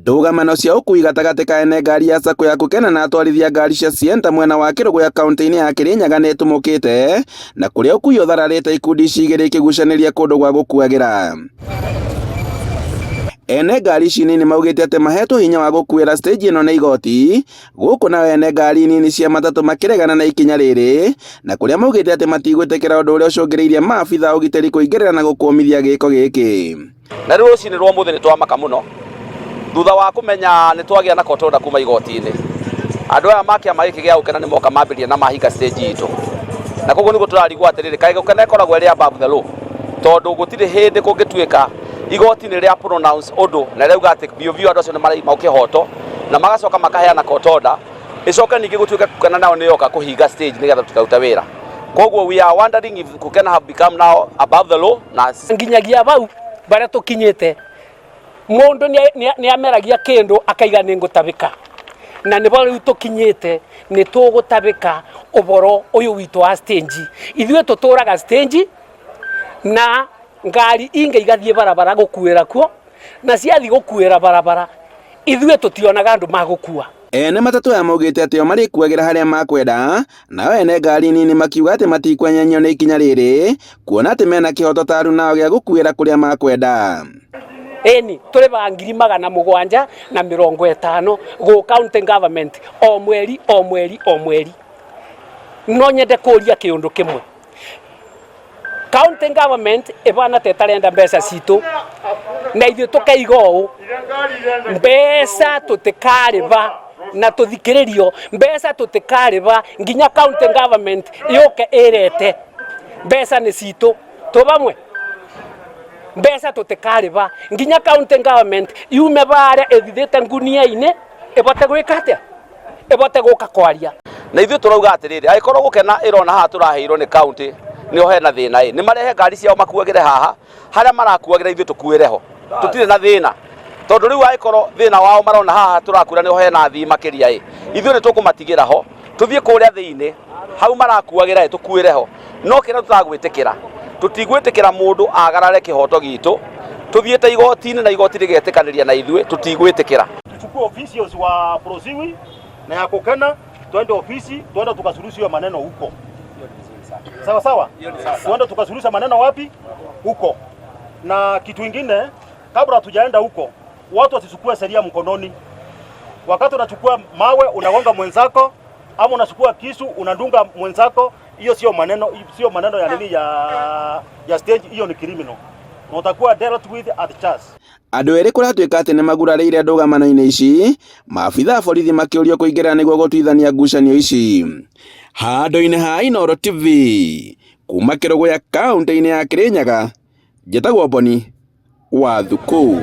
Ndũgamano cia ũkui gatagatĩ ka ene ngari ya Sacco ya Kũkena na atwarithia ngari cia Sienta mwena wa Kĩrũgũya kaunti-inĩ ya Kĩrĩnyaga nĩ ĩtumũkĩte na kũrĩa ũkui ũthararĩte ikundi ici igĩrĩ ikĩgucanĩria kũndũ gwa gũkuagĩra. Ene ngari ici nini maugĩte atĩ mahetwo hinya wa gũkuĩra stage ĩno nĩ igoti, gũkũ nao ene ngari nini cia matatũ makĩregana na ikinya rĩrĩ na kũrĩa maugĩte atĩ matigwĩtĩkĩra ũndũ ũrĩa ũcũngĩrĩirie maabitha a ũgitĩri kũingĩrĩra na gũkũmithia gĩko gĩkĩ. Na rĩu rũcinĩ rwa ũmũthĩ nĩ twamaka mũno thutha wa kũmenya nĩ twagĩa na court order kuma igoti-inĩ. Andũ aya ma kĩama gĩkĩ gĩa Gũkena nĩ moka mambĩrĩria na mahinga stage itũ. Na koguo nĩguo tũrarigwo atĩrĩrĩ, kaĩ Gũkena ĩkoragwo ĩrĩ above the law? Tondũ gũtirĩ hĩndĩ kũngĩtuĩka igoti nĩ rĩa pronounce ũndũ na rĩauga atĩ biũ biũ andũ acio nĩ maraima kĩhoto na magacoka makaheana court order ĩcoke ningĩ gũtuĩke Kũkena nayo nĩ yoka kũhinga stage nĩgetha tũtikarute wĩra. Koguo we are wondering if Kũkena have become now above the law na Nginyagia bau baria tukinyite mundu ni ameragia kindu akaiga ni ngutabika na nibo riu tukinyite ni tugutabika uboro uyu witu wa stage. Ithuĩ tuturaga stage na ngari ingi igathie barabara gukuira kuo na ciathi gukuira barabara ithuĩ tutionaga andu magukua. Ene matatũ aya maugĩte atĩ o marĩkuagĩra harĩa makwenda, nao ene ngari nini makiuga atĩ matikwenyenyio nĩ ikinya rĩrĩ, kuona atĩ mena kĩhoto ta aruna ao gĩa gũkuĩra kũrĩa makwenda. Ĩni tũrĩbaga 750 gũ county government o mweri o mweri o mweri. No nyende kũria kĩũndũ kĩmwe, county government ĩbana ta ĩtarenda mbeca citũ na ithuĩ tũkaiga ũũ mbeca tũtikarĩba na tũthikĩrĩrio, mbeca tũtikarĩba nginya county government yũke ĩrete mbeca nĩ citũ tũ bamwe, mbeca tũtikarĩba nginya county government yume barĩa ĩthithĩte ngunia-inĩ ĩbote gwĩka atĩa, ĩbote gũka kwaria. Na ithuĩ tũrauga atĩrĩrĩ, angĩkorwo Gũkena ĩrona haha tũraheirwo nĩ county nĩho hena thĩna ĩ, nĩ marehe ngari ciao makuagĩre haha harĩa marakuagĩra ithuĩ tũkuĩre ho, tũtirĩ na thĩna. Tondũ rĩu angĩkorwo thĩna wao marona haha tũrakuĩra nĩho hena thii makĩria ĩ, ithuĩ nĩ tũkũmatigĩra ho tũthiĩ kũrĩa thĩinĩ hau marakuagĩra ĩ tũkuĩre ho. No kĩrĩa tũtagwĩtĩkĩra, tũtigwĩtĩkĩra mũndũ agarare kĩhoto gitũ tũthiĩte igoti-inĩ na igoti rĩgetĩkanĩria na ithuĩ, tũtigwĩtĩkĩra. Tuchukue officials wa Prosiwi na ya Kũkena twende ofisi, twende tukasuluhisha hiyo maneno huko. Sawa sawa, twende tukasuluhisha maneno wapi? Huko. Na kitu ingine, kabla hatujaenda huko, watu wasichukue sheria mkononi. Wakati unachukua mawe unagonga mwenzako ama unachukua kisu unadunga mwenzako, hiyo sio maneno ya nini ya stage, hiyo ni criminal. Na utakuwa dealt with at charge. Andũ erĩ kũratuĩka atĩ nĩ magurarĩire ndũgamano-inĩ ici, maabitha a borithi makĩũrio kũingĩrĩra nĩguo gũtuithania ngucanio ici. Handũ-inĩ ha Inooro TV, kuma Kĩrũgũya kaũntĩ-inĩ ya Kĩrĩnyaga, njĩtagwo Boni wa Thukũ.